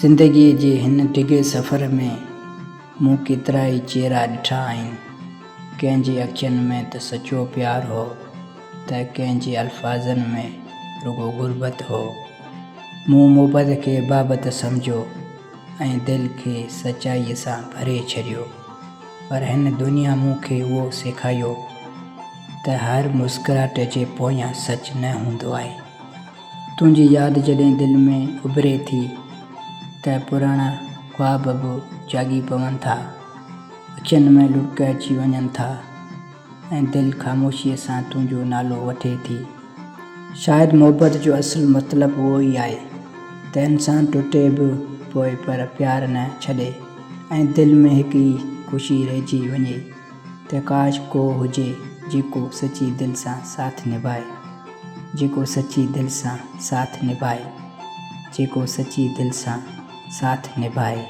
زندگيء جي هن ڊگهي سفر ۾ مون ڪيترائي چهرا ڏٺا آهن. ڪنهن جي اکين ۾ ته سچو پيار هو ته ڪنهن جي الفاظن ۾ رڳو غربت هو. مون محبت کي عبابت سمجهيو ۽ دل کي سچائيء سان ڀري ڇڏيو. پر هن دنيا مون کي اهو سيکاريو ته هر مسڪراهٽ جي پويان سچ نه هوندو آهي. تنهنجي ياد جڏهن دل ۾ اڀري ٿي ته پراڻا خواب به جاڳي پون ٿا. اکين ۾ لڙڪ اچي وڃن ٿا ۽ دل خاموشيء سان تنهنجو نالو وٺي ٿي. شايد محبت جو اصل مطلب اهو ئي آهي ته انسان ٽٽي به پوي پر پيار نه ڇڏي ۽ دل ۾ هڪ ئي خوشي رهجي وڃي. ته ڪاش ڪو هجي جيڪو سچي دل سان ساٿ نڀائي جيڪو سچي دل سان ساٿ نڀائي جيڪو سچي دل سان ساٿ نڀائي.